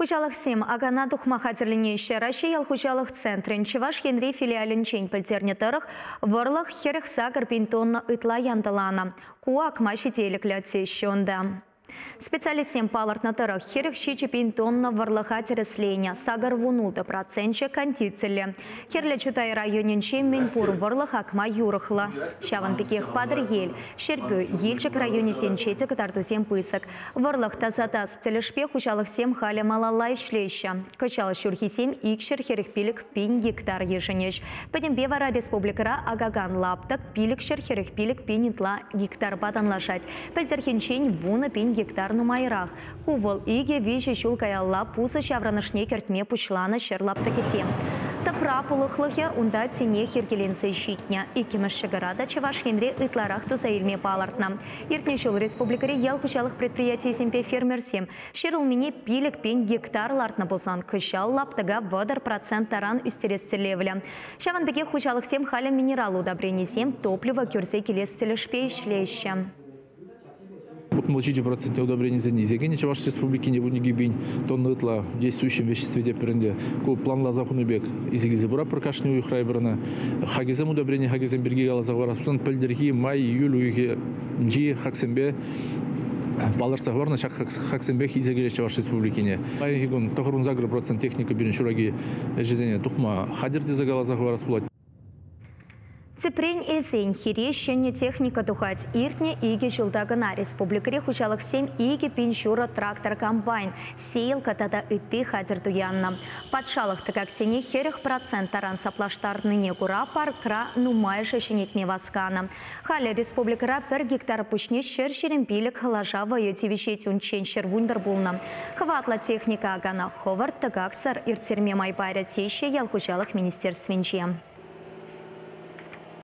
Хуҫалӑхсем акана тухма хатӗрленеҫҫӗ. Раҫҫей ял хуҫалӑх центрӗн Чӑваш Енри филиалӗнчен пӗлтернӗ тӑрӑх, вӑрлӑх 48 пин тонна ытла янтӑланӑ. Ку акма ҫителӗклӗ теҫҫӗ унта. Специалистсем палӑртнӑ тӑрӑх, 47 пин тонна вӑрлӑха тӗрӗсленӗ, 86 проценчӗ кондициллӗ. Хӗрлӗ Чутай районӗнче мӗнпур вӑрлӑх акма юрӑхлӑ. Ҫавӑн пекех Патӑрьел, Ҫӗрпӳ, Елчӗк районӗсенче те кӑтартусем пысӑк. Вӑрлӑх тасатас тӗлӗшпе хуҫалӑхсем халӗ малалла ӗҫлеҫҫӗ. Кӑҫал ҫурхисем 245 пин гектар йышӑнӗҫ. Пӗтӗмпе вара республикӑра акакан лаптӑк 545 пин ытла гектарпа танлашать. Пӗлтӗрхинчен 10 пин гектар нумайрах. Ку вӑл 2-3 ҫул каялла пусӑ ҫаврӑнӑшне кӗртме пуҫланӑ ҫӗр лаптӑкӗсем. Тӑпра пулӑхлӑхӗ унта тинех йӗркеленсе ҫитнӗ. Иккӗмӗш ҫӑкӑра та Чӑваш Енре ытларах туса илме палӑртнӑ. Иртнӗ ҫул республикӑри ял хуҫалӑх предприятийӗсемпе фермерсем ҫӗрулмине 5 пин гектар лартнӑ пулсан, кӑҫал лаптӑка 30% таран ӳстерес тӗллевлӗ. Ҫавӑн пекех хуҫалӑхсем халӗ минерал удобренисем, топливо кӳрсе килес тӗлӗшпе ӗҫлеҫҫӗ. 67% удобренисен илсе кӗнӗ Чӑваш Республикине 12 пин тонна ытла действующим веществе тетпӗр ӗнтӗ. Ку планласа хунӑ пек илсе килсе пыратпӑр кашни уйӑхра эпир ӑна. Хакӗсем, удобрени хакӗсем пирки каласа хӑварас пулсан, пӗлтӗрхи май-июль уйӑхӗнчи хаксемпе палӑртса хӑварнӑ, ҫак хаксемпех илсе килет Чӑваш Республикине. Паянхи кун 98% техника пирӗн ҫураки ӗҫӗсене тухма хатӗр тесе каласа хӑварас пулать. Тӗпрен илсен, хире ҫӗнӗ техника тухать. Иртнӗ 2 ҫулта кӑна республикӑри хуҫалӑхсем 2,5 трактор, комбайн, сеялка тата ытти хатӗр туяннӑ. Патшалӑх тӑкаксене 40% таран саплаштарнине кура паркра нумайӑшӗ ҫӗнетме васканӑ. Халӗ республикӑра пӗр гектар пуҫне 125 лаша вӑйӗ тивӗҫет, унччен 111 пулнӑ. Хӑватлӑ техника акана хӑвӑрт, тӑкаксӑр ирттерме май парӗ теҫҫӗ ял хуҫалӑх министерствинче.